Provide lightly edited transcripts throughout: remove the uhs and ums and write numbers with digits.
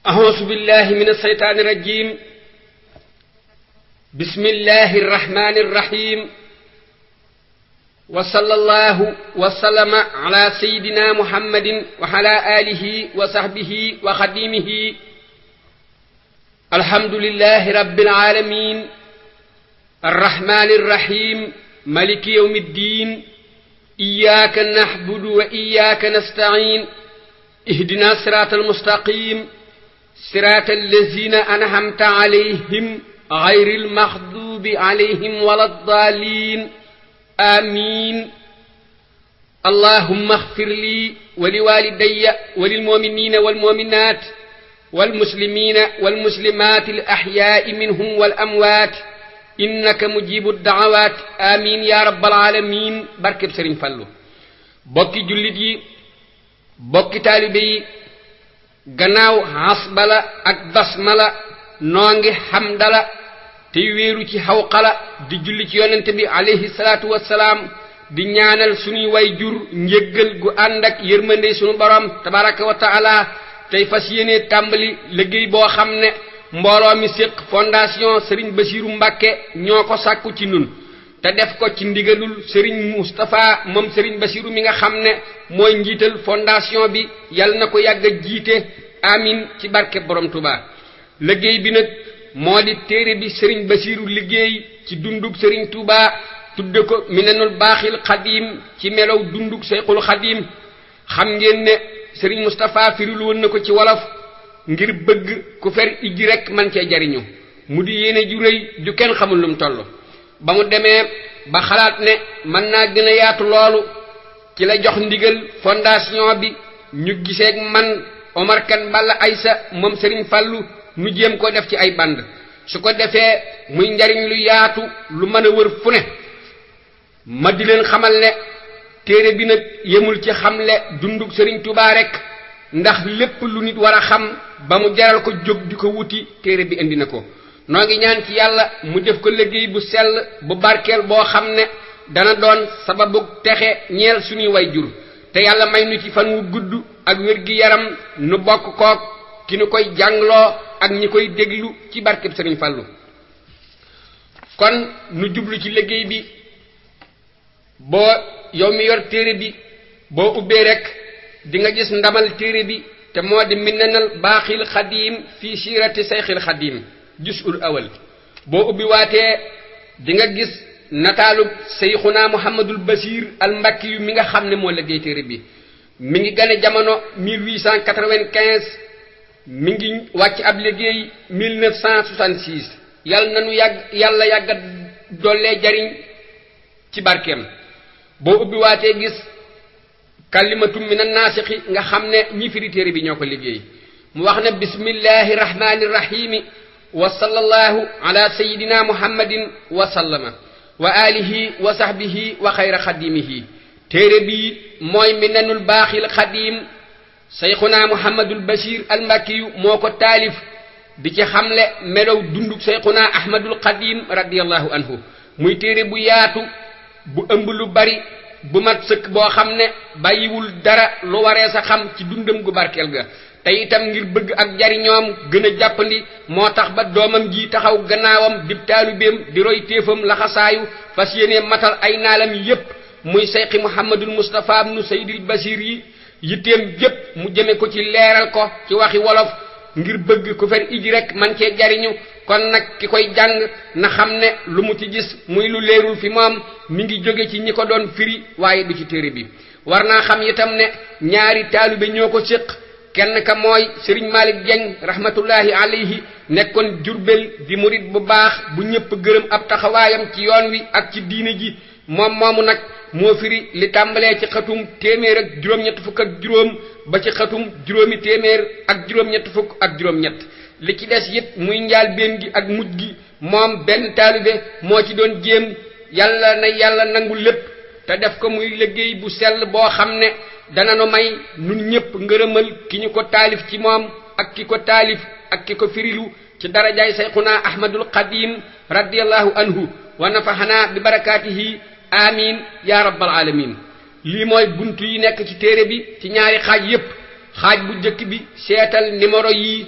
أعوذ بالله من الشيطان الرجيم بسم الله الرحمن الرحيم وصلى الله وسلم على سيدنا محمد وعلى آله وصحبه وخديمه الحمد لله رب العالمين الرحمن الرحيم مالك يوم الدين إياك نعبد وإياك نستعين اهدنا الصراط المستقيم صراط الذين أنعمت عليهم غير المغضوب عليهم ولا الضالين آمين اللهم اغفر لي ولوالدي وللمؤمنين والمؤمنات والمسلمين والمسلمات الأحياء منهم والأموات إنك مجيب الدعوات آمين يا رب العالمين barkeb Sëriñ Fallu bokki jullit yi bokki taalibe yi gannaaw hasbala ak basmala noo ngi hamdala tey wéeru ci xawqala di julli ci yonente bi alayhi salaatu wassalaam di ñaanal suñuy way jur njéggal gu ànd ak yërmande suñu borom tabaraka wa taala tey fas yéene tàmbali liggéey boo xam ne mbooloo mi séq fondation Serigne Bassirou Mbacké ñoo ko sàkku ci nun te def ko ci ndigalul Serigne Moustapha moom Serigne Bassirou mi nga xam ne mooy njiital fondation bi yàlla na ko yàgg a jiite amin ci barke borom Touba liggéey bi nag moo di téere bi Serigne Bassirou liggéey ci dundug Serigne Touba tudde ko Minanul Baaxil Xadim ci melow dundug Seyxul Xadim xam ngeen ne Serigne Moustapha firil woon na ko ci wolof ngir bëgg ku fer ijji rek man cee jariñu mu di yéene ju rëy ju kenn xamul lum toll ba mu demee ba xalaat ne mën naa gën a yaatu loolu ci la jox ndigal fondation bi ñu giseeg man Omar Kane Balla Aysa moom Serigne Fallu nu jéem ko def ci ay band su ko defee muy njariñ lu yaatu lu mën a wër fu ne ma di leen xamal ne téere bi nag yemul ci xamle dundug Serigne Touba rek ndax lépp lu nit war a xam ba mu jaral ko jóg di ko wuti téere bi indi na ko noo ngi ñaan ci yàlla mu def ko liggéey bu sell bu barkeel boo xam ne dana doon sababu texe ñeel suñuy way jur te yàlla may nu ci fan wu gudd ak wér gi yaram nu bokk kook ki nu koy jàngloo ak ñi koy déglu ci barkeb Sëriñ Fallu kon nu jublu ci liggéey bi boo yow mi yor téere bi boo ubbee rek di nga gis ndamal téere bi te moo di Minanul Baaxil Xadim fii siirati Seyxil Xadim jusul awal boo ubbi waatee di nga gis nataalub Seyxuna Muhammadul Basiir al Mbakki yu mi nga xam ne moo liggéey téere bi mi ngi gane jamono 1895 mi ngi wàcc ab liggéey 1966 yàlla yàgga dollee jariñ ci barkeem boo ubbi waatee gis kalimatum minan naasixi nga xam ne ñi firi téere bi ñoo ko liggéey mu wax ne bismillahi rahmani rahimi wa sallallahu ala sayidina muhammadin wa sallama wa alihi wa sahbihi wa xayra xadimihi téere bi mooy Minanul Baaxil Xadim Seyxuna Muhammadul Basiir al Mbakkiyu moo ko taalif di ci xamle melow dundug Seyxuna Ahmadul Xadim radiyallahu anhu muy téere bu yaatu bu ëmb lu bari bu mat sëkk boo xam ne bàyyiwul dara lu waree sa xam ci dundam gu barkeel ga te itam ngir bëgg ak jariñoom gën a jàppandi moo tax ba doomam ji taxaw gannaawam dib taalubeem di roy téefam laxasaayu fas yéene matal ay naalam yépp muy Seyxi Muhammadul Mustafa ibnu Seydil Basiir yi yitteem jépp mu jëme ko ci leeral ko ci waxi wolof ngir bëgg ku fer iji rek man cee jariñu kon nag ki koy jàng na xam ne lu mu ci gis muy lu leerul fi moom mi ngi jóge ci ñi ko doon firi waaye du ci téere bi war naa xam itam ne ñaari taalibe ñoo ko séq kenn ka mooy Serigne Malick Dieng rahmatullahi alayhi nekkoon Jurbel di murit bu baax bu ñëpp gërëm ab taxawaayam ci yoon wi ak ci diine ji moom moomu nag moo firi li tàmbalee ci xatum téeméer ak juróom-ñett fukk ak juróom ba ci xatum juróomi téeméer ak juróom-ñett fukk ak juróom-ñett li ci des it muy njaal benn gi ak mujj gi moom benn taalibe moo ci doon jéem yàlla nangu lépp te def ko muy liggéey bu sell boo xam ne dana nu may nun ñépp ngërëmal ki ñu ko taalif ci moom ak ki ko taalif ak ki ko firilu ci darajaay Seyxuna Ahmadul Xadim radiyallahu anhu wa nafaxanaa bi barakaatihi amin ya rabbal alamin lii mooy buntu yi nekk ci téere bi ci ñaari xaaj yépp xaaj bu njëkk bi seetal numéro yi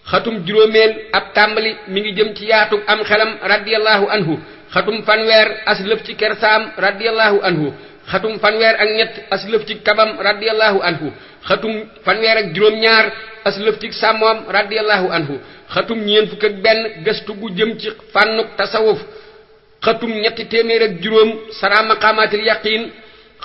xatum juróomeel ab tàmbali mi ngi jëm ci yaatu am xelam radiyallahu anhu xatum fanweer aslëf ci kersaam radiyallahu anhu xatum fanweer ak ñett aslëf ci tabam radiyallahu anhu xatum fanweer ak juróom-ñaar aslëf ci sàmmoom radiyallahu anhu xatum ñeen fukk ak benn gëstu gu jëm ci fànnuk tasawuf xatum ñetti téeméer ak juróom sara maqamatil yaqin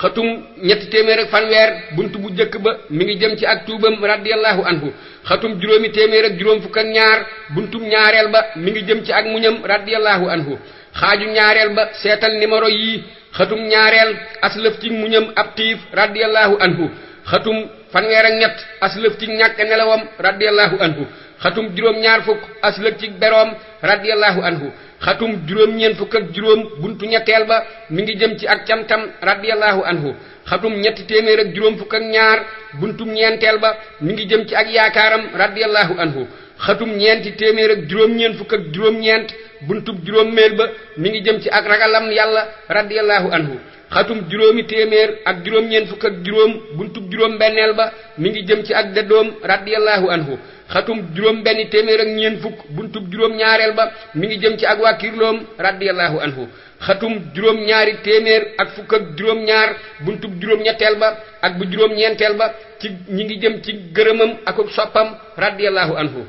xatum ñetti téeméer ak fanweer buntu bu jëkk ba mi ngi jëm ci ak tuubam radiyallahu anhu xatum juróomi téeméer ak juróom fukk ak ñaar buntum ñaareel ba mi ngi jëm ci ak muñam radiyallahu anhu xaaju ñaareel ba seetal numéro yi xatum ñaareel aslëf ci muñam ab xiif radiyallahu anhu xatum fanweer ak ñett aslëf ci ñàkk nelawam radiyallahu anhu xatum juróom ñaar fukk aslëf ci beroom radiyallahu anhu xatum juróom ñeen fukk ak juróom buntu ñetteel ba mi ngi jëm ci ak cantam radiyallahu anhu xatum ñetti téeméer ak juróom fukk ak ñaar buntum ñeenteel ba mi ngi jëm ci ak yaakaaram radiyallahu anhu xatum ñeenti téeméer ak juróom ñeen fukk ak juróom ñeent buntub juróom-meel ba mi ngi jëm ci ak ragalam yàlla radiyallahu anhu xatum juróomi téeméer ak juróom ñeen fukk ak juróom buntub juróom benneel ba mi ngi jëm ci ak dëddoom radiyallahu anhu xatum juróom benn téeméer ak ñeen fukk buntub juróom ñaareel ba mi ngi jëm ci ak wàkkirloom radiyallahu anhu xatum juróom ñaari téeméer ak fukk ak juróom ñaar buntub juróom ñetteel ba ak bu juróom ñeenteel ba ci ñi ngi jëm ci gërëmam ak soppam radiyallahu anhu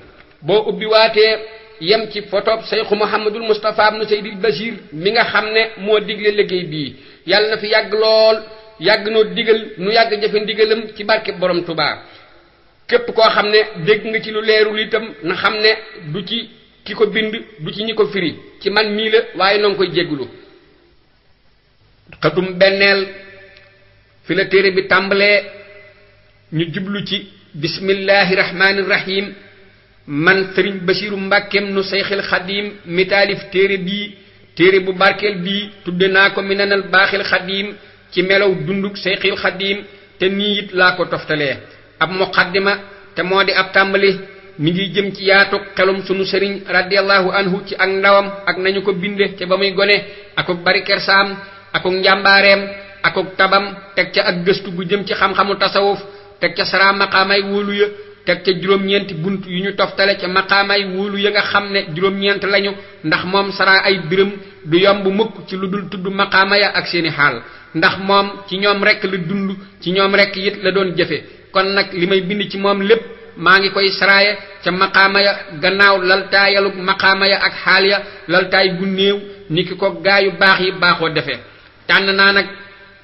boo ubbi waatee yem ci photob Seexu Muhammadul Mustafa ibn Seydil Bashir mi nga xam ne moo digle liggéey bii yàlla na fi yàgg lool yàgg noo digal nu yàgg jëfe ndigalam ci barke borom Tuubaa képp koo xam ne dégg nga ci lu leerul itam na xam ne du ci ki ko bind du ci ñi ko firi ci man mii la waaye noo ngi koy jéggulu xatum benneel fi la téere bi tàmbalee ñu jublu ci bismillahi rahmaani rahim man sëriñ Basiru Mbàkkeem nu Seyxil Xadim mi taalif téere bii téere bu barkeel bii tudde naa ko minanal baaxil xadim ci melow dunduk Seyxil Xadim te nii it laa ko toftalee ab muqaddima te moo di ab tàmbali mi ngi jëm ci yaatu xelum sunu sëriñ radiyallahu anhu ci ak ndawam ak nañu ko binde ca ba muy gone akuk bari kersaam akuk njàmbaareem akuk tabam teg ca ak gëstu gu jëm ci xam-xamu tasawuf teg ca sara maqaamay wóolu ya teg ca juróom-ñeenti bunt yu ñu toftale ca maqaamay wóolu ya nga xam ne juróom-ñeent lañu ndax moom sara ay biram du yomb mukk ci lu dul tudd maqaama ya ak seeni xaal ndax moom ci ñoom rekk la dund ci ñoom rekk it la doon jëfe kon nag li may bind ci moom lépp maa ngi koy saraaye ca maqaama ya gannaaw laltaayalu maqaama ya ak xaal ya laltaay gu néew ni ki ko gaayu baax yi baaxoo defee tànn naa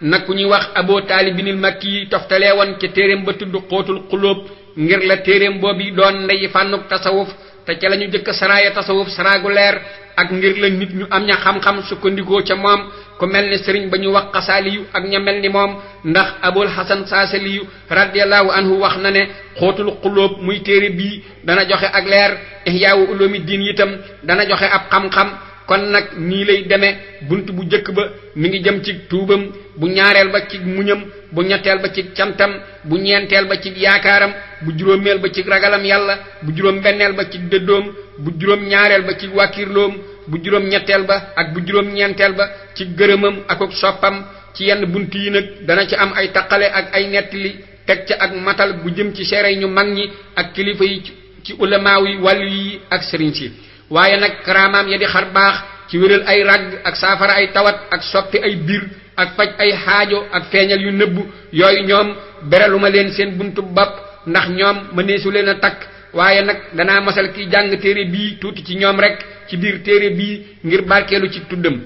nag ku ñuy wax Abu Taalib binil Makki yi toftalee woon ca téeréem ba tudd xóotul xulóob ngir la téeréem boobu doon ndeyi fànnuk tasawuf te ca la ñu jëkk saraaye tasawuf saraagu leer ak ngir la nit ñu am ña xam-xam sukkandikoo ca moom ku mel ne sëriñ ba ñu wax xasaaliyu ak ña mel ni moom ndax abul hasan saasaliyu radiyallahu anhu wax na ne xóotul xulóob muy téere bii dana joxe ak leer ihyaawu ulumi diin itam dana joxe ab xam-xam kon nag nii lay demee bunt bu jëkk ba mi ngi jëm ci tuubam bu ñaareel ba ci muñam bu ñetteel ba ci cantam bu ñeenteel ba ci yaakaaram bu juróomeel ba ci ragalam yàlla bu juróom benneel ba ci dëddoom bu juróom ñaareel ba ci wàkkirloom bu juróom ñetteel ba ak bu juróom ñeenteel ba ci gërëmam ak soppam ci yenn bunt yi nag dana ci am ay taqale ak ay nettali teg ca ak matal bu jëm ci seere ñu mag ñi ak kilifa yi ci ulamaaw yi wàllu yi ak sëriñ si waaye nag karaamaam ya di xar baax ci wéral ay ragg ak saafara ay tawat ak soppi ay biir ak faj ay xaajo ak feeñal yu nëbbu yooyu ñoom beraluma leen seen buntu bopp ndax ñoom mëneesu leen a takk waaye nag danaa masal ki jàng téere bii tuuti ci ñoom rek ci biir téere bii ngir barkeelu ci tuddam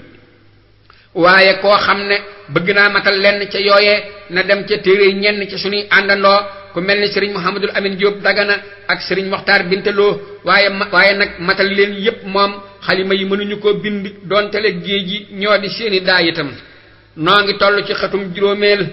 waaye koo xam ne bëgg naa matal lenn ca yooyee na dem ca téere ñenn ca suñuy àndandoo ku mel ni sëriñ Mouhamadul Amin Diop Dagana ak sëriñ Mokhtar Bintaloo waaye nag matal leen yépp moom xalima yi mënuñu ko bind doontele géej yi ñoo di seeni daa itam noo ngi toll ci xatum juróomeel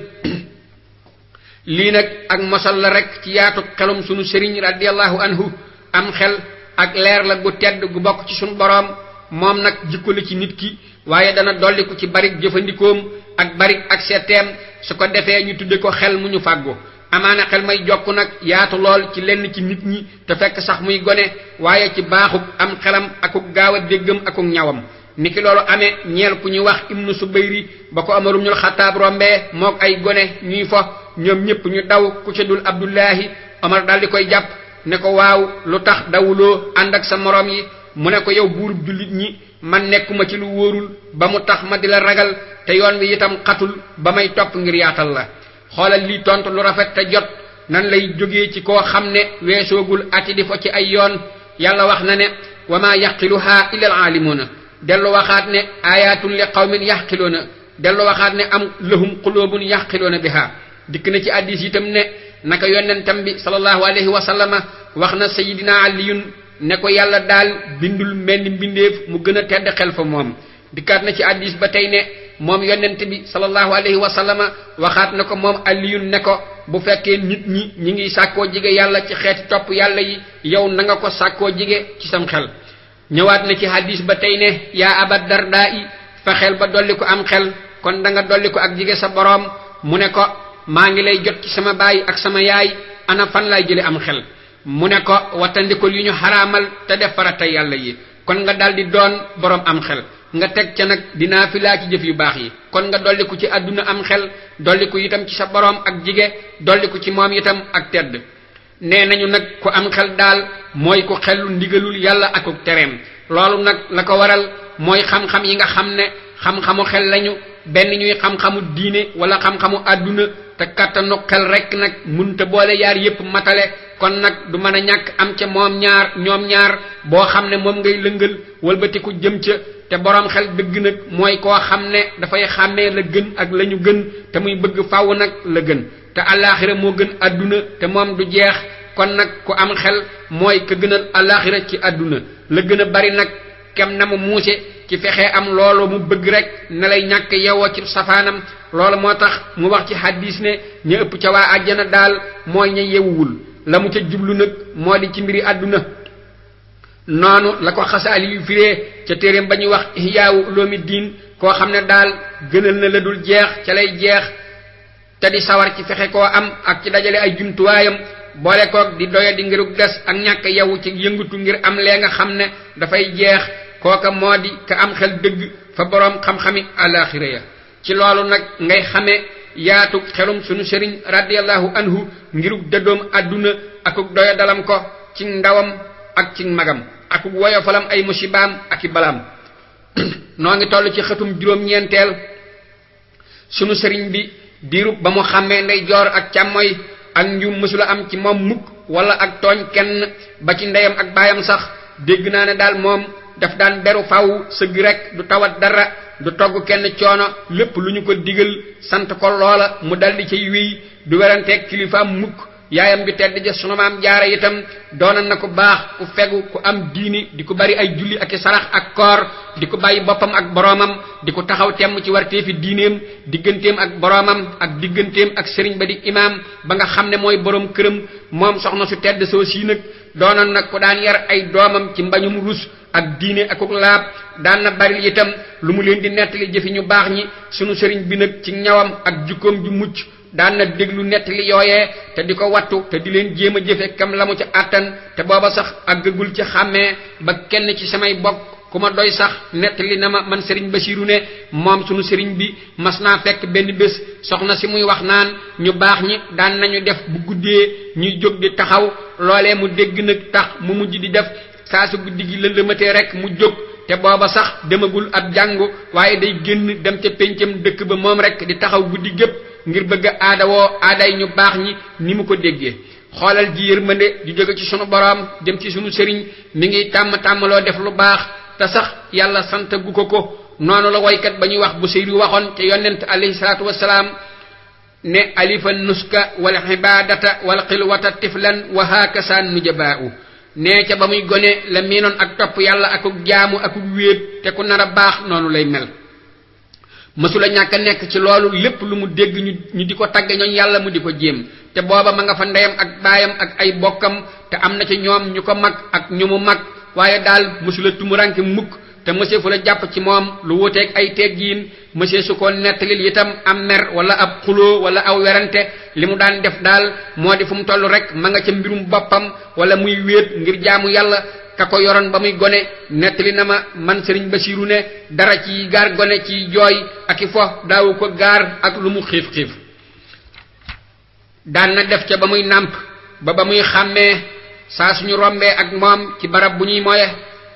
lii nag ak mosal la rek ci yaatu xelum sunu sëriñ radiyallahu anhu am xel ak leer la gu tedd gu bokk ci sunu boroom moom nag jikko la ci nit ki waaye dana dolliku ci barik jëfandikoom ak barik ak seeteem su ko defee ñu tudde ko xel mu ñu fàggu amaana xel may jokk nag yaatu lool ci lenn ci nit ñi te fekk sax muy gone waaye ci baaxuk am xelam akuk gaaw a déggam akuk ñawam niki loolu amee ñeel ku ñuy wax ibnu subayri ba ko amarum ñul xataab rombee mook ay gone ñuy fo ñoom ñëpp ñu daw ku ca dul abdullahi omar daal di koy jàpp ne ko waaw lu tax dawuloo ànd ak sa morom yi mu ne ko yow buurub jullit ñi man nekkuma ci lu wóorul ba mu tax ma di la ragal te yoon wi itam xatul ba may topp ngir yaatal la xoolal lii tontu lu rafet te jot nan lay jógee ci koo xam ne weesoogul ati di fo ci ay yoon yàlla wax na ne wa ma yaqiluha illa alaalimuuna dellu waxaat ne ayatun li qawmin yaqiluuna dellu waxaat ne am lahum qulubun yaqiluuna biha dikk na ci addis itam ne naka yonentam bi sallallahu alayhi wa sallama wax na sayidina aliyun ne ko yàlla daal bindul mbenn mbindeef mu gën a tedd xel fa moom dikkaat na ci addis ba tey ne moom yonent bi sallallahu alayhi wa sallama waxaat na ko moom aliyun ne ko bu fekkee nit ñi ñi ngi sàkkoo jige yàlla ci xeeti topp yàlla yi yow na nga ko sàkkoo jige ci sam xel ñëwaat na ci hadis ba tey ne yaa aba dardaa i fexeel ba dolli ko am xel kon da nga dolli ko ak jige sa boroom mu ne ko maa ngi lay jot ci sama baay ak sama yaay ana fan laay jële am xel mu ne ko wattandikul yu ñu xaraamal te def farata yàlla yi kon nga daldi doon boroom am xel nga teg ca nag dinaa fi laa ci jëf yu baax yi kon nga dolliku ci àdduna am xel dolliku itam ci sa boroom ak jige dolliku ci moom itam ak tedd nee nañu nag ku am xel daal mooy ku xellu ndigalul yàlla akuk tereem loolu nag la ko waral mooy xam-xam yi nga xam ne xam-xamu xel lañu benn ñuy xam-xamu diine wala xam-xamu àdduna te kattanu xel rekk nag munta boole yaar yépp matale kon nag du mën a ñàkk am ca ñoom ñaar boo xam ne moom ngay lëngal wëlbatiku jëm ca te boroom xel dëgg nag mooy koo xam ne dafay xàmmee la gën ak la ñu gën te muy bëgg fàww nag la gën te àllaaxira moo gën àdduna te moom du jeex kon nag ku am xel mooy ka gënal àllaaxira ci àdduna la gën a bari nag kem na mu muuse ci fexe am loolu mu bëgg rek ne lay ñàkk yewoo ci safaanam loolu moo tax mu wax ci hadis ne ñu ëpp ca waa àjjana daal mooy ña yewuwul la mu ca jublu nag moo di ci mbiri àdduna noonu la ko xasaali yu firee ca téeréem ba ñuy wax ihyaawu ulumuddin koo xam ne daal gënal na la dul jeex ca lay jeex te di sawar ci fexe koo am ak ci dajale ay jumtuwaayam boole koog di doya di ngirug des ak ñàkk yewu ci yëngatu ngir am lee nga xam ne dafay jeex kooka moo di ka am xel dëgg fa boroom xam-xami alaxira ya ci loolu nag ngay xamee yaatu xelum sunu sëriñ radiyallahu anhu ngirug dëddoom àdduna akuk doya dalam ko ci ndawam ak ci magam akuk woyofalam ay musibaam ak i balaam noo ngi toll ci xëtum juróom-ñeenteel sunu sëriñ bi diirub ba mu xàmmee ndey joor ak càmmoy ak njum mësula am ci moom mukk wala ak tooñ kenn ba ci ndeyam ak baayam sax dégg naa ne daal moom daf daan beru faw sëgg rek du tawat dara du togg kenn coono lépp lu ñu ko digal sant ko loola mu daldi cay wéy du weranteeg kilifaam mukk yaayam bi tedd ja sunu maam jaara itam doonan na ko baax ku fegu ku am diini di ko bari ay julli ak i sarax ak koor di ko bàyyi boppam ak boroomam di ko taxaw temm ci warteefi diineem digganteem ak boroomam ak digganteem ak sëriñ ba di imaam ba nga xam ne mooy boroom këram moom soxna su tedd soo sii nag doonan nag ku daan yar ay doomam ci mbañum rus ak diine akuk laab daan na bari itam lu mu leen di nettali jëfi ñu baax ñi sunu sëriñ bi nag ci ñawam ak jukkoom ju mucc daan na déglu nettali yooyee te di ko wattu te di leen jéem a jëfe kam la mu ca àttan te booba sax àggagul ci xàmmee ba kenn ci samay bokk ku ma doy sax nettali na ma man sëriñ Basiru ne moom sunu sëriñ bi mas naa fekk benn bés soxna si muy wax naan ñu baax ñi daan nañu def bu guddee ñuy jóg di taxaw loolee mu dégg nag tax mu mujj di def saa su guddi gi lëndëmatee rek mu jóg te booba sax demagul ab jàngu waaye day génn dem ca péncam dëkk ba moom rek di taxaw guddi gépp ngir bëgg a aadawoo aaday ñu baax ñi ni mu ko déggee xoolal ji yërmande di jóge ci sunu boroom dem ci sunu sëriñ mi ngi tàmmaloo def lu baax te sax yàlla sant gu ko noonu la woykat ba ñuy wax bu Busayri waxoon te yonent alayhi salaatu wassalaam ne alifa nuska wal ibadata wal xilwata tiflan wa hakasa nujabaa'u nee ca ba muy gone la miinoon ak topp yàlla akuk jaamu akuk wéet te ku nar a baax noonu lay mel mësula ñàkk a nekk ci loolu lépp lu mu dégg ñu di ko tagge ñooñ yàlla mu di ko jéem te booba ma nga fa ndeyam ak baayam ak ay bokkam te am na ci ñoom ñu ko mag ak ñu mu mag waaye daal mësula tumuranke mukk te mësee fu la jàpp ci moom lu wuteeg ay teggiin mësee su ko nettalil itam am mer wala ab xuloo wala aw werante li mu daan def daal moo di fu mu toll rek ma nga ca mbirum boppam wala muy wéet ngir jaamu yàlla ka ko yoroon ba muy gone nettali na ma man sëriñ Basiru ne dara ci gaar gone ci jooy ak i fo daawu ko gaar ak lu mu xiif daan na def ca ba muy nàmp ba muy xàmmee saa suñu rombee ak moom ci barab bu ñuy moye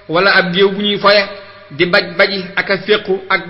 wala ab géew bu ñuy foye di baji ak a féqu ak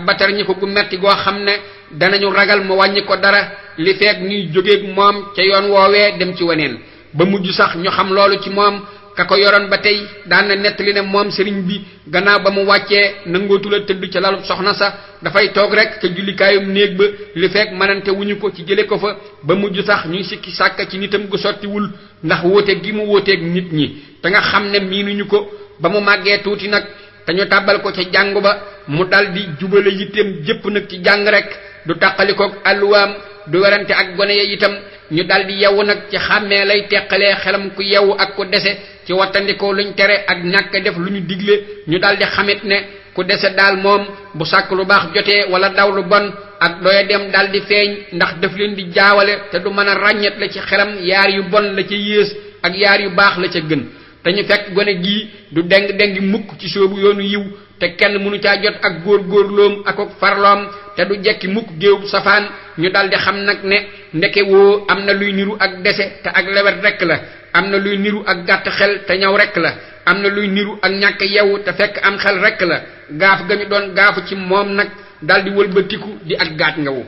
batarñiku gu metti goo xam ne danañu ragal mu wàññi ko dara li feek ñuy jógeeg moom ca yoon woowee dem ci weneen ba mujj sax ñu xam loolu ci moom ka ko yoroon ba tey daan na nettali ne moom sëriñ bi gannaaw ba mu wàccee nangootula tëdd ca lalu soxna sa dafay toog rek ca jullikaayum néeg ba li fekk mënante wuñu ko ci jële ko fa ba mujj sax ñuy sikki sàkka ci nitam gu sottiwul ndax wóote gi mu wóoteeg nit ñi te nga xam ne miinuñu ko ba mu màggee tuuti nag te ñu tàbbal ko ca jàngu ba mu daldi jubale yitteem jëpp nag ci jàng rek du tàqalikoog àlluwaam du werante ak gone ya itam ñu daldi yewwu nag ci xàmmee lay teqalee xelam ku yewwu ak ku dese ci wattandikoo luñ tere ak ñàkk def lu ñu digle ñu daldi xamit ne ku dese daal moom bu sàkk lu baax jotee wala daw lu bon ak doya dem daldi feeñ ndax daf leen di jaawale te du mën a ràññet la ci xelam yaar yu bon la ca yées ak yaar yu baax la ca gën te ñu fekk gone gii du deng mukk ci soobu yoonu yiw te kenn mënu caa jot ak góorgóorloom ak farloom te du jekki mukk géew safaan ñu daldi xam nag ne ndeke woo am na luy niru ak dese te ak lewet rekk la am na luy niru ak gàtt xel te ñaw rekk la am na luy niru ak ñàkk yewu te fekk am xel rekk la gaaf ga ñu doon gaafu ci moom nag daldi wëlbatiku di ak gaat ngawu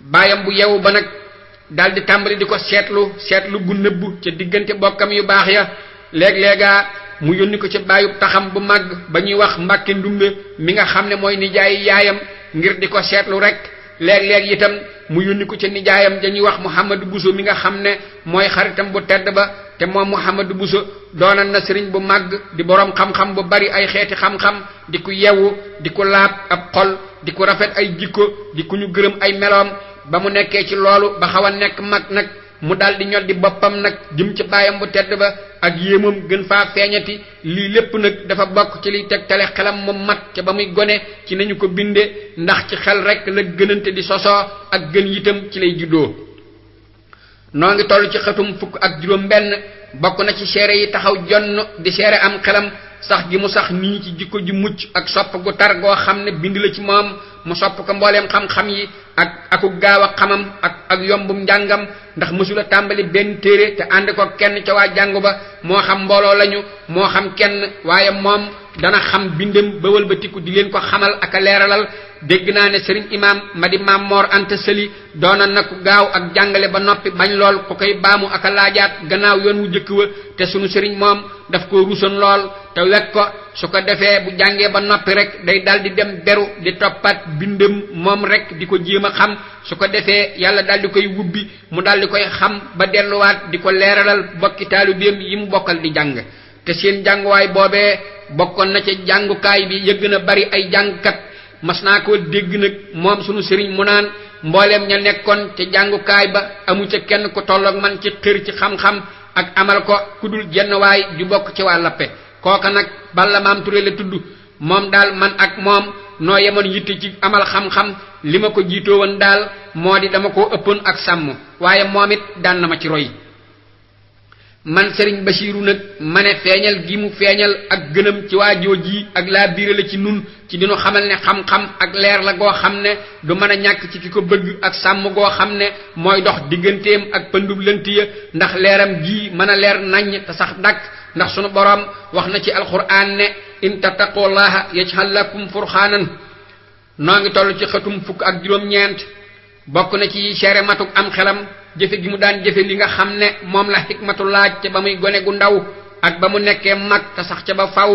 baayam bu yewu ba nag daldi tàmbali di ko seetlu gu nëbbu ca diggante bokkam yu baax ya léeg-léegaa mu yónni ko ci baayub taxam bu màgg ba ñuy wax Mbàkke Ndumbe mi nga xam ne mooy nijaayi yaayam ngir di ko seetlu rek léeg-léeg itam mu yónni ko ci nijaayam dañuy wax Mouhamadou Bousso mi nga xam ne mooy xaritam bu tedd ba te moom Mouhamadou Bousso doonan na sëriñ bu màgg di boroom xam-xam bu bari ay xeeti xam-xam di ku yewu di ku laab ab xol di ku rafet ay jikko di ku ñu gërëm ay meloom ba mu nekkee ci loolu ba xaw a nekk mag nag mu daldi ñoddi boppam nag jëm ci baayam bu tedd ba ak yéemam gën faa feeñati lii lépp nag dafa bokk ci liy tegtale xelam mu mat ca ba muy gone ci nañu ko binde ndax ci xel rek la gënante di sosoo ak gën yitam ci lay juddoo noo ngi toll ci xatum fukk ak juróom benn bokk na ci seere yi taxaw jonn di seere am xelam sax gi mu sax nii ci jikko ji mucc ak sopp gu tar goo xam ne bind la ci moom mu sopp ko mbooleem xam-xam yi aku gaaw a xamam ak yombum njàngam ndax mësula tàmbali benn téere te ànd ko kenn ca waa jàngu ba moo xam mbooloo lañu moo xam kenn waaye moom dana xam bindam ba wëlbatiku di leen ko xamal ak a leeralal dégg naa ne sëriñ imaam Madi Maam Mor Anta Sali doonan na ku gaaw ak jàngale ba noppi bañ lool ku koy baamu ak a laajaat gannaaw yoon wu jëkk wa te sunu sëriñ moom daf ko rusoon lool te wekk ko su ko defee bu jàngee ba noppi rek day daldi dem beru di toppat bindam moom rek di ko jéem a xam su ko defee yàlla daldi koy wubbi mu daldi koy xam ba delluwaat di ko leeralal bokki taalibeem yi mu bokkal di jàng te seen jànguwaay boobee bokkoon na ca jàngukaay bi yëgg na bari ay jàngkat mas naa koo dégg nag moom sunu sëriñ mu naan mbooleem ña nekkoon ca jàngukaay ba amu ca kenn ku tolloog man ci xër ci xam-xam ak amal ko ku dul jenn waay ju bokk ci waa Lappe kooka nag Balla Maam Touré la tudd moom daal man ak moom noo yemoon yitte ci amal xam-xam li ma ko jiitoo woon daal moo di dama koo ëppoon ak sàmm waaye moom it daan na ma ci roy man Serigne Bachiru nag ma ne feeñal gi mu feeñal ak gënam ci waa jooji ak laa biire la ci nun ci dinu xamal ne xam-xam ak leer la goo xam ne du mën a ñàkk ci ki ko bëgg ak sàmm goo xam ne mooy dox digganteem ak pëndub lënt ya ndax leeram gi mën a leer naññ te sax dakk ndax sunu boroom wax na ci alquran ne in tattaqullaha yaj'al lakum furqaanan noo ngi toll ci xëtum fukk ak juróom-ñeent bokk na ci seere matuk am xelam jëfe gi mu daan jëfe li nga xam ne moom la xikmatu laaj ca ba muy gone gu ndaw ak ba mu nekkee mag te sax ca ba faw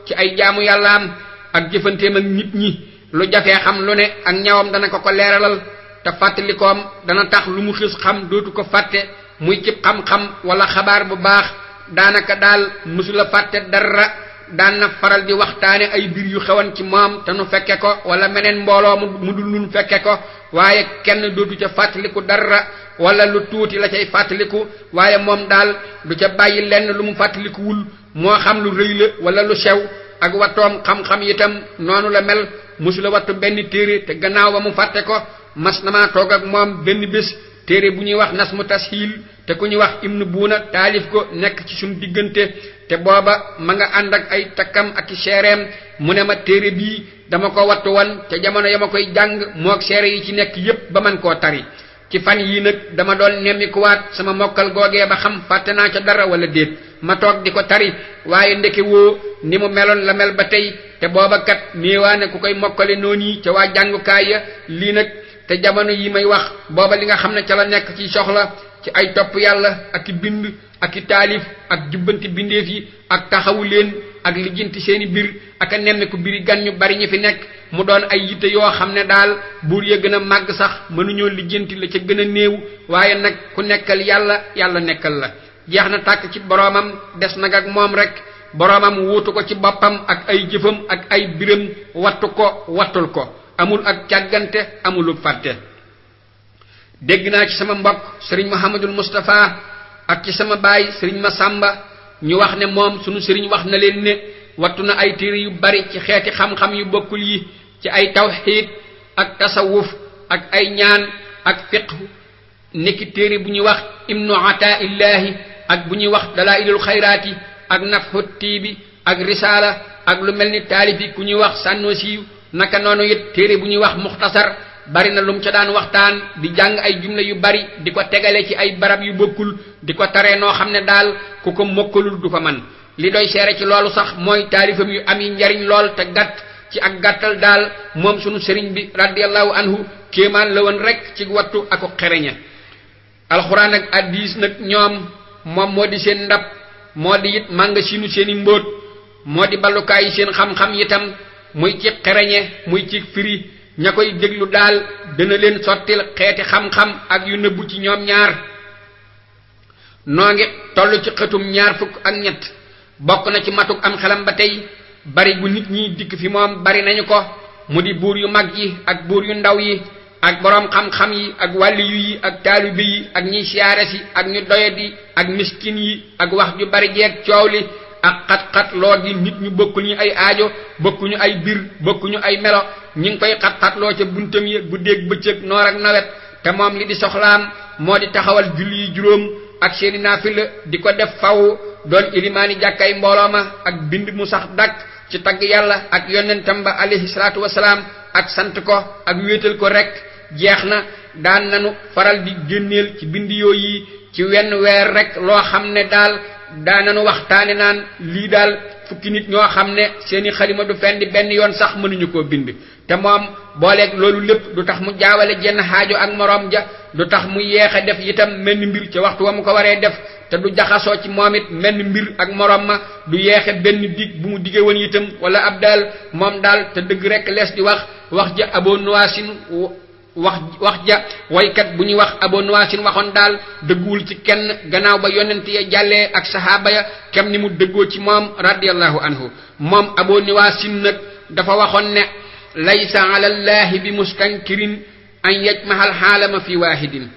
ci ay jaamu yàllaam ak jëfanteem ak nit ñi lu jafee xam lu ne ak ñawam dana ko leeralal te fàttalikoom dana tax lu mu xis xam dootu ko fàtte muy cib xam-xam wala xabaar bu baax daanaka daal mësula fàtte dara daan na faral di waxtaane ay mbir yu xewoon ci moom te nu fekke ko wala meneen mbooloo mu dul nun fekke ko waaye kenn dootu ca fàttaliku dara wala lu tuuti la cay fàttaliku waaye moom daal du ca bàyyi lenn lu mu fàttalikuwul moo xam lu rëy la wala lu sew ak wattoom xam-xam itam noonu la mel mësula wattu benn téere te gannaaw ba mu fàtte ko mas na maa toog ak moom benn bés téere bu ñuy wax Nasmu Tashil te ku ñuy wax Ibnu Buuna taalif ko nekk ci suñu diggante te booba ma nga ànd ak ay takkam ak i seereem mu ne ma téere bii dama ko wattu woon te jamono ya ma koy jàng moog seere yi ci nekk yépp ba man koo tari ci fan yii nag dama doon nemmikuwaat sama mokkal googee ba xam fàtte naa ca dara wala déet ma toog di ko tari waaye ndeke woo ni mu meloon la mel ba tey te booba kat néewaane ku koy mokkale noonu yi ca waa jàngukaay ya lii nag te jamono yi may wax booba li nga xam ne ca la nekk ci soxla ci ay topp yàlla ak i bind ak i taalif ak jubbanti bindeef yi ak taxawu leen ak lijjanti seeni bir ak a nemmeeku biri gan ñu bari ñi fi nekk mu doon ay yitte yoo xam ne daal buur ya gën a màgg sax mënuñoo lijjanti la ca gën a néew waaye nag ku nekkal yàlla yàlla nekkal la jeex na tàkk ci boroomam des nag ak moom rek boroomam wuutu ko ci boppam ak ay jëfam ak ay biram wattu ko wattul ko amul ak càggante amulu fàtte dégg naa ci sama mbokk sëriñ Muhammadul Mustafa ak ci sama baay sëriñ Masamba ñu wax ne moom sunu sëriñ wax na leen ne wattu na ay téere yu bari ci xeeti xam-xam yu bokkul yi ci ay tawxiid ak tasawuf ak ay ñaan ak fiqh nekki téere bu ñuy wax ibnu ataillahi ak bu ñuy wax dalailul xayraati ak nafhu tiibi ak risaala ak lu mel ni taalifi ku ñuy wax sànnoosiyu naka noonu it téere bu ñuy wax muxtasar bari na lum ca daan waxtaan di jàng ay jumla yu bari di ko tegale ci ay barab yu bokkul di ko taree noo xam ne daal ku ko mokkalul du ko man li doy seere ci loolu sax mooy taalifam yu am yi njariñ lool te gàtt ci ak gàttal daal moom sunu sëriñ bi radiyallahu anhu kéemaan la woon rek ci wattu ak xereña alxuraan ak hadiis nag ñoom moom moo di seen ndab moo di it mànga sinu seeni mbóot moo di ballukaay seen xam-xam itam muy ci xereñe muy ci firi ña koy déglu daal dana leen sottil xeeti xam-xam ak yu nëbbu ci ñoom ñaar noo ngi toll ci xëtum ñaar fukk ak ñett bokk na ci matuk am xelam ba tey bari gu nit ñi dikk fi moom bari nañu ko mu di buur yu mag yi ak buur yu ndaw yi ak boroom xam-xam yi ak wàlliyu yi ak taalibe yi ak ñiy siyaare si ak ñu doyadi ak miskin yi ak wax ju bari jeeg coow li ak xat-xat loo gi nit ñu bokkuñu ay aajo bokkuñu ay bir bokkuñu ay melo ñi ngi koy xat-xatloo ca buntam yi guddeeg bëccëg noor ak nawet te moom li di soxlaam moo di taxawal julli yi juróom ak seeni naafila di ko def faw doon ilimaani jàkkay mbooloo ma ak bind mu sax dakk ci tagg yàlla ak yonentam ba alayhi salaatu wasalaam ak sant ko ak wéetal ko rek jeex na daan nanu faral di génneel ci bind yooyu ci wenn weer rek loo xam ne daal daa nanu waxtaane naan lii daal fukki nit ñoo xam ne seeni xalima du fendi benn yoon sax mënuñu koo bind te moom booleeg loolu lépp du tax mu jaawale jenn xaajo ak moroom ja du tax mu yeexe def itam menn mbir ci waxtu wa mu ko waree def te du jaxasoo ci moom it menn mbir ak moroom ma du yeexe benn dig bu mu dige woon itam wala ab daal moom daal te dëgg rek lees di wax ja Abu Nuwaasin wax ja waykat bu ñuy wax Abu Nuwaasin waxoon daal dëgguwul ci kenn gannaaw ba yonent ya jàllee ak sahaaba ya kem ni mu dëggoo ci moom radiyallahu anhu moom Abu Nuwaasin nag dafa waxoon ne laysa ala llahi bi mustankirin an yajmahal xaalama fi waahidin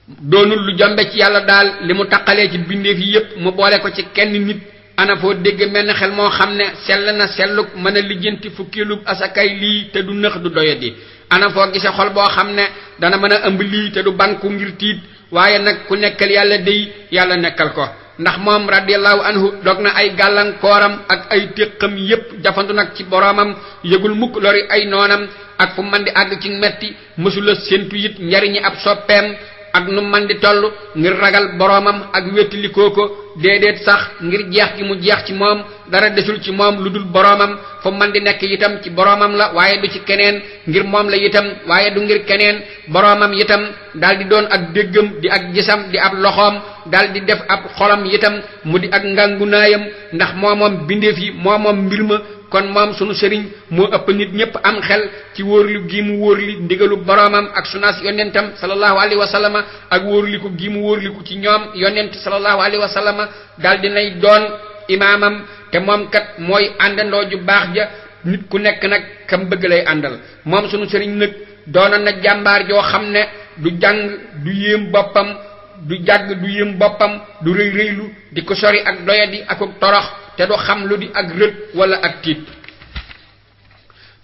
doonul lu jombe ci yàlla daal li mu taqalee ci bindeef yi yépp mu boole ko ci kenn nit ana foo dégg menn xel moo xam ne sell na selluk mën a lijjanti fukkeelub asakay lii te du nëx du doyadi ana foo gise xol boo xam ne dana mën a ëmb lii te du banku ngir tiit waaye nag ku nekkal yàlla dey yàlla nekkal ko ndax moom radiyallahu anhu dog na ay gàllankooram ak ay téqam yépp jafandu nag ci boroomam yëgul mukk lori ay noonam ak fu man di àgg ci metti mësula séentu it njariñi ab soppeem ak nu man di toll ngir ragal boroomam ak wéttalikoo ko déedéet sax ngir jeex gi mu jeex ci moom dara desul ci moom lu dul boroomam fu man di nekk itam ci boroomam la waaye du ci keneen ngir moom la itam waaye du ngir keneen boroomam itam daal di doon ak déggam di ak gisam di ab loxoom daal di def ab xolam itam mu di ak ngangunaayam ndax moomoom bindeef yi moomoom mbir ma kon moom sunu sëriñ moo ëpp nit ñépp am xel ci wóorlu gi mu wóorli ndigalu boroomam ak sunaas yonentam sallallahu alayhi wa sallama ak wóorliku gi mu wóorliku ci ñoom yonent sallallahu alayhi wa sallama daal dinay doon imaamam te moom kat mooy àndandoo ju baax ja nit ku nekk nag kam bëgg lay àndal moom sunu sëriñ nag doonoon na jàmbaar joo xam ne du jàng du yéem boppam du jàgg du yéem boppam du rëy rëylu di ko sori ak doyadi ak torox te du xam lu di ak rët wala ak tiit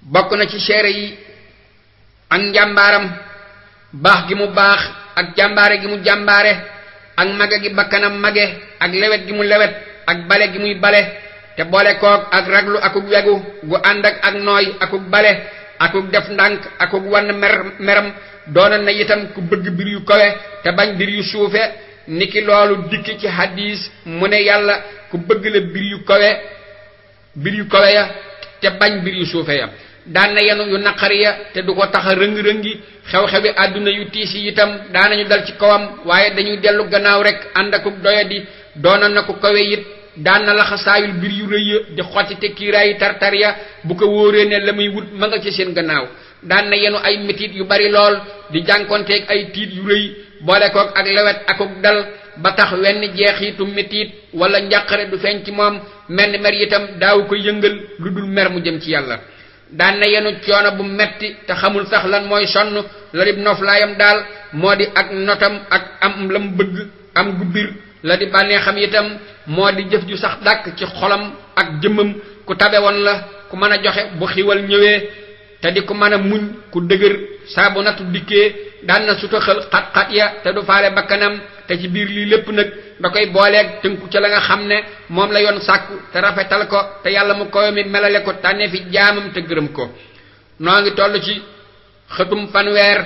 bokk na ci seere yi ak njàmbaaram baax gi mu baax ak jàmbaare gi mu jàmbaare ak mage gi bakkanam mage ak lewet gi mu lewet ak bale gi muy bale te boole koog ak raglu akuk wegu gu ànd ak nooy akuk bale akuk def ndànk akuk wann meram doonoon na itam ku bëgg mbir yu kawe te bañ mbir yu suufe niki loolu dikk ci hadis mu ne yàlla ku bëgg la mbir yu kawe ya te bañ mbir yu suufe ya daan na yenu yu naqari ya te du ko tax a rëng-rëngi xew-xewi àdduna yu tiis yi itam daanañu dal ci kawam waaye dañuy dellu gannaaw rek ànd akub doyadi doonoon na ku kawe it daan na laxasaayul mbir yu rëy ya di xotti te kiiraayi tartar ya bu ko wóoree ne la muy wut ma nga ci seen gannaaw daan na yenu ay metit yu bari lool di jànkonteeg ay tiit yu rëy boole koog ak lewet akuk dal ba tax wenn jeexitu metit wala njàqare du feeñ ci moom menn mer itam daaw ko yëngal lu dul mer mu jëm ci yàlla daan na yenu coono bu metti te xamul sax lan mooy sonn la di noflaayam daal moo di ak notam ak am lam bëgg am gu bir la di bànnee xam itam moo di jëf ju sax dàkk ci xolam ak jëmmam ku tabe woon la ku mën a joxe bu xiwal ñëwee te di ku mën a muñ ku dëgër saa bu nattu dikkee daan na sutaxal xat-xat ya te du faale bakkanam te ci biir lii lépp nag da koy booleeg tënku ca la nga xam ne moom la yoon sàkku te rafetal ko te yàlla mu koy mi melale ko tànnee fi jaamam te gërëm ko noo ngi toll ci xëtum fanweer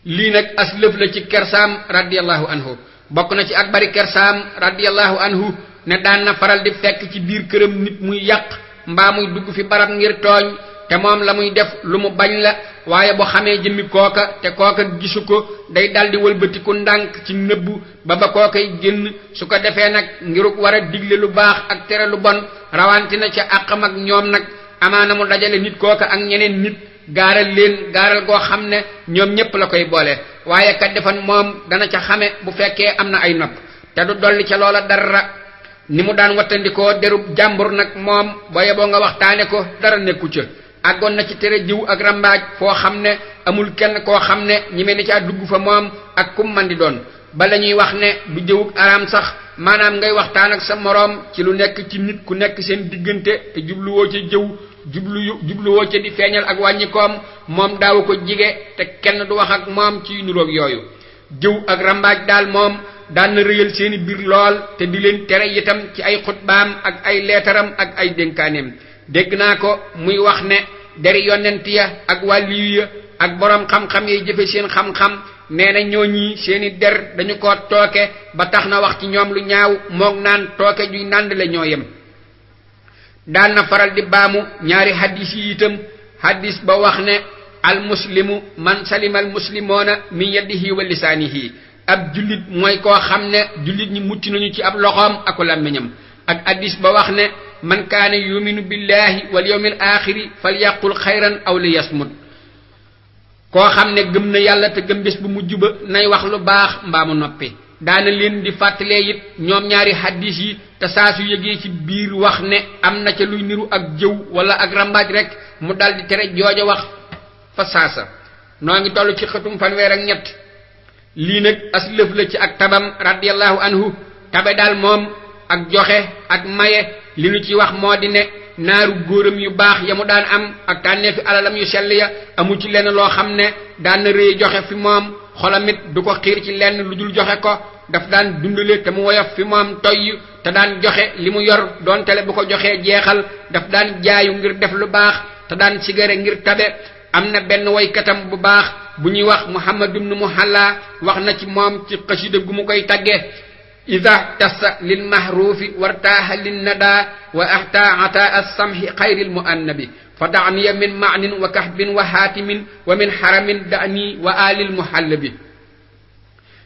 lii nag as lëf la ci kersaam radiyallahu anhu bokk na ci ak bari kersaam radiyallahu anhu ne daan na faral di fekk ci biir këram nit muy yàq mbaa muy dugg fi barab ngir tooñ te moom la muy def lu mu bañ la waaye bu xamee jëmmi kooka te kooka gisu ko day daldi wëlbatiku ndànk ci nëbbu ba kookay génn su ko defee nag ngiruk war a digle lu baax ak tere lu bon rawanti na ca àqam ak ñoom nag amaana mu dajale nit kooka ak ñeneen nit gaaral goo xam ne ñoom ñépp la koy boole waaye kat defan moom dana ca xame bu fekkee am na ay nopp te du dolli ca loola dara ni mu daan wattandikoo derub jàmbur nag moom booye boo nga waxtaane ko dara nekku ca àggoon na ci tere jiw ak rambaaj foo xam ne amul kenn koo xam ne ñi mel ni caa dugg fa moom ak kum man di doon ba la ñuy wax ne du jëwug araam sax maanaam ngay waxtaan ak sa moroom ci lu nekk ci nit ku nekk seen diggante te jubluwoo ca jëw jubluwoo ca di feeñal ak wàññikoom moom daawu ko jige te kenn du wax ak moom ci nuroog yooyu jëw ak rambaaj daal moom daan na rëyal seeni biir lool te di leen tere itam ci ay xutbaam ak ay leetaram ak ay dénkaaneem dégg naa ko muy wax ne deri yonent ya ak wàlliyu ya ak boroom xam-xam yi jëfe seen xam-xam nee na ñooñi seeni der dañu ko tooke ba tax na wax ci ñoom lu ñaaw moog naan tooke juy nàndale ñoo yem daan na faral di baamu ñaari hadis yi itam hadis ba wax ne al muslimu man salima al muslimoona min yadihi wa lisaanihi ab jullit mooy koo xam ne jullit ñi mucc nañu ci ab loxoom ak làmmiñam ak hadis ba wax ne man kaana yuminu billahi wal yawmil axiri falyaqul xayran aw liyasmut koo xam ne gëm na yàlla te gëm bés bu mujj ba nay wax lu baax mbaa mu noppi daana leen di fàttalee it ñoom ñaari hadis yi te saa su yëgee ci biir wax ne am na ca luy niru ak jëw wala ak rambaaj rek mu dal di tere jooja wax fa saasa noo ngi toll ci xëtum fanweer ak ñett lii nag as lëf la ci ak tabam radiyallahu anhu tabe daal moom ak joxe ak maye li nu ci wax moo di ne naaru góoram yu baax ya mu daan am ak tànneefi alalam yu sell ya amu ci lenn loo xam ne daan na rëy joxe fi moom xolamit du ko xiir ci lenn lu dul joxe ko daf daan dundale te mu woyof fi moom toyy te daan joxe li mu yor doon tele bu ko joxee jeexal daf daan jaayu ngir def lu baax te daan sigare ngir tabe am na benn woykatam bu baax bu ñuy wax Muhammad ibn Muhalla wax na ci moom ci xasida gu mu koy tagge ida tassa lil mahrufi wartaaha lin nada wa ahta ata as-samhi xayril muannabi fa da'niya min ma'nin wa kahbin wa hatimin wa min haramin da'ni wa alil muhallabi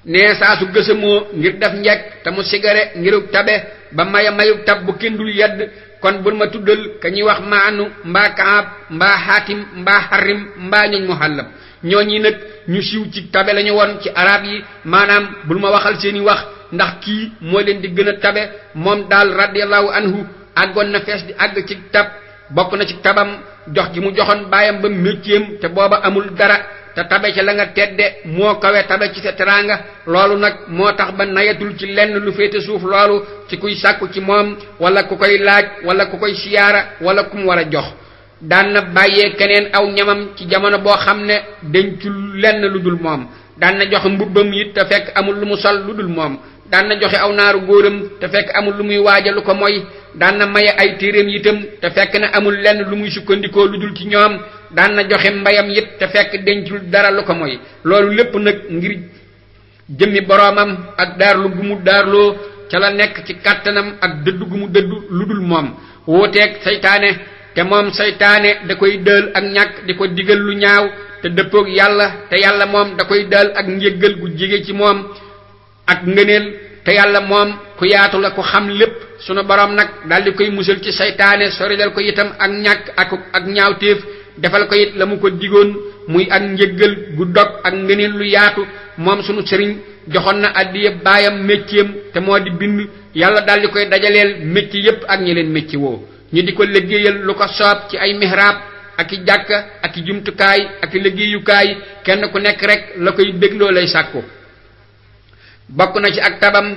nee saa su gësamoo ngir def njekk te mu sigare ngiruk tabe ba maya mayuk tab bu kendul yedd kon bul ma tuddal ka ñuy wax maanu mbaa kaab mbaa hatim mbaa harim mbaa ñoñ muhallab ñooñi nag ñu siiw ci tabe lañu woon ci arab yi maanaam bul ma waxal seeni wax ndax kii moo leen di gën a tabe moom daal radiyallahu anhu àggoon na fees di àgg ci tab bokk na ci tabam jox gi mu joxoon baayam ba métiem te booba amul dara te tabe ca la nga tedde moo kawe tabe ci sa teraanga loolu nag moo tax ba nayatul ci lenn lu féete suuf loolu ci kuy sàkku ci moom wala ku koy laaj wala ku koy siyaara wala ku mu war a jox daan na bàyyee keneen aw ñamam ci jamono boo xam ne dencul lenn lu dul moom daan na joxe mbubbam it te fekk amul lu mu sol lu dul moom daan na joxe aw naaru góoram te fekk amul lu muy waaja lu ko moy daan na maye ay téeréem itam te fekk na amul lenn lu muy sukkandikoo lu dul ci ñoom daan na joxe mbayam it te fekk dencul dara lu ko moy loolu lépp nag ngir jëmmi boroomam ak daarlu gu mu daarloo ca la nekk ci kàttanam ak dëddu gu mu dëddu lu dul moom wuuteeg saytaane te moom saytaane da koy dël ak ñàkk di ko digal lu ñaaw te dëppoog yàlla te yàlla moom da koy dël ak njéggal gu jige ci moom ak ngëneel te yàlla moom ku yaatu la ku xam lépp sunu borom nag daldi koy musal ci saytaane soridal ko itam ak ñàkk ak ñaawteef defal ko it la mu ko digoon muy ak njéggal gu dog ak ngëneel lu yaatu moom sunu sëriñ joxoon na addiya baayam métiem te moo di bind yàlla daldi koy dajaleel métier yépp ak ñi leen métier woo ñu di ko liggéeyal lu ko soob ci ay mihrab ak i jàkka ak i jumtukaay ak i liggéeyukaay kenn ku nekk rek la koy dégloo lay sàkku bokk na ci ak tabam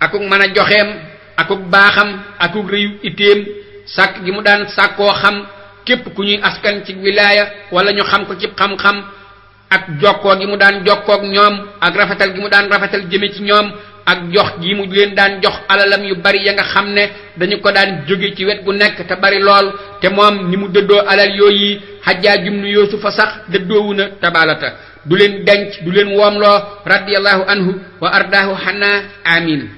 akuk mën a joxeem akuk baaxam akuk réyu itéem sàkk gi mu daan sàkkoo xam képp ku ñuy askan ci wilaaya wala ñu xam ko ci xam-xam ak jokkoo gi mu daan jokkook ñoom ak rafetal gi mu daan rafetal jëme ci ñoom ak jox gi mu leen daan jox alalam yu bari ya nga xam ne dañu ko daan jóge ci wet gu nekk te bari lool te moom ni mu dëddoo alal yooyu Hajjaaj ibnu Yuusufa sax dëddoowu na tabaalata du leen denc du leen woomloo radiyallahu anhu wa ardaahu xanaa amin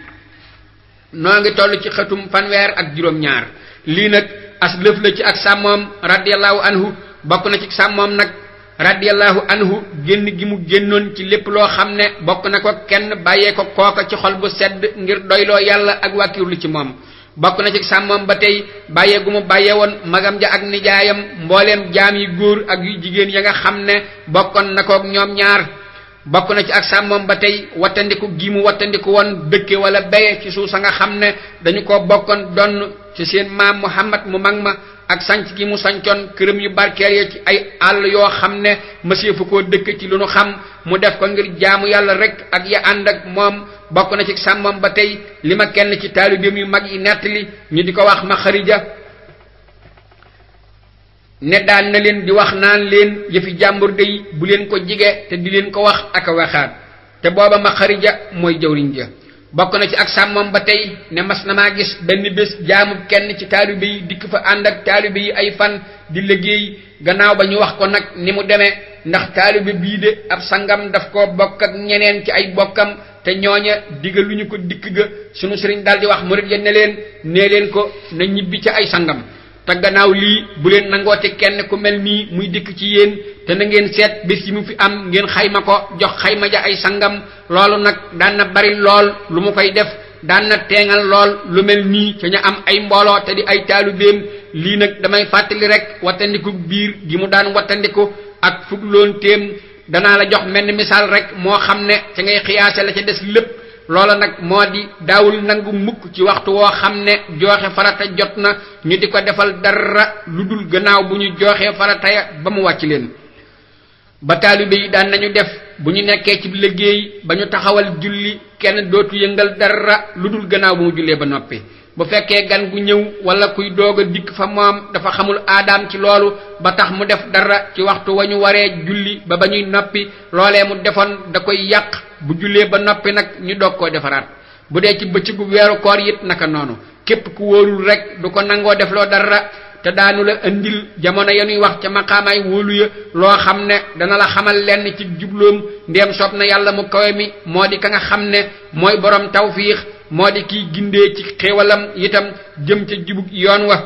noo ngi toll ci xëtum fanweer ak juróom-ñaar lii nag as lëf la ci ak sàmmoom radiyallahu anhu bokk na ci sàmmoom nag radiyallahu anhu génn gi mu génnoon ci lépp loo xam ne bokk na ko kenn bàyyee ko kooka ci xol bu sedd ngir doyloo yàlla ak wàkkirlu ci moom bokk na ci sàmmoom ba tey bàyyee gu mu bàyyee woon magam ja ak nijaayam mbooleem jaam yi góor ak yu jigéen ya nga xam ne bokkoon na kook ñoom ñaar bokk na ci ak sàmmoom ba tey wattandiku gi mu wattandiku woon dëkke wala beye ci suuf sa nga xam ne dañu ko bokkoon donn ci seen maam Muhammad mu mag ma ak sanc gi mu sancoon këram yu barkeel ya ci ay àll yoo xam ne mëseefu koo dëkk ci lu nu xam mu def ko ngir jaamu yàlla rek ak ya ànd ak moom bokk na ci sàmmoom ba tey li ma kenn ci taalibeem yu mag yi nettali ñu di ko wax ma xarija ne daan na leen di wax naan leen yëfi jàmbur day bu leen ko jige te di leen ko wax ak a waxaat te booba ma xarija mooy jawriñ ja bokk na ci ak sàmmoom ba tey ne mas na maa gis benn bés jaamu kenn ci taalibe yi dikk fa ànd ak taalibe yi ay fan di liggéey gannaaw ba ñu wax ko nag ni mu demee ndax taalibe bii de ab sangam daf ko bokk ak ñeneen ci ay bokkam te ñooña digaluñu ko dikk ga sunu sëriñ daldi wax murid ya ne leen ko na ñibbi ci ay sangam te gannaaw lii bu leen nangoote kenn ku mel nii muy dikk ci yéen te na ngeen seet bés yi mu fi am ngeen xayma ko jox xayma ja ay sangam loolu nag daan na bari lool lu mu koy def daan na teengal lool lu mel nii ca ñu am ay mbooloo te di ay taalubeem lii nag damay fàttali rek wattandiku biir gi mu daan wattandiku ak fugloon téem danaa la jox menn misaal rek moo xam ne ca ngay xiyaase la ca des lépp loola nag moo di daawul nangu mukk ci waxtu woo xam ne jooxe farata jot na ñu di ko defal dara lu dul gannaaw bu ñu jooxee farata ya ba mu wàcc leen ba taalibe yi daan nañu def bu ñu nekkee ci liggéey ba ñu taxawal julli kenn dootu yëngal dara lu dul gannaaw bu mu jullee ba noppi bu fekkee gan gu ñëw wala kuy doog a dikk fa moom dafa xamul aadaam ci loolu ba tax mu def dara ci waxtu wa ñu waree julli ba ñuy noppi loolee mu defoon da koy yàq bu jullee ba noppi nag ñu doog koo defaraat bu dee ci bëccëgu weeru koor it naka noonu képp ku wóorul rek du ko nangoo def loo dara te daanu la andil jamono ya ñuy wax ca maqaamaay wóolu ya loo xam ne dana la xamal lenn ci jubloom ndéem soob na yàlla mu kawe mi moo di ka nga xam ne mooy borom tawfiix moo di kiy gindee ci xéewalam itam jëm ca jubug yoon wa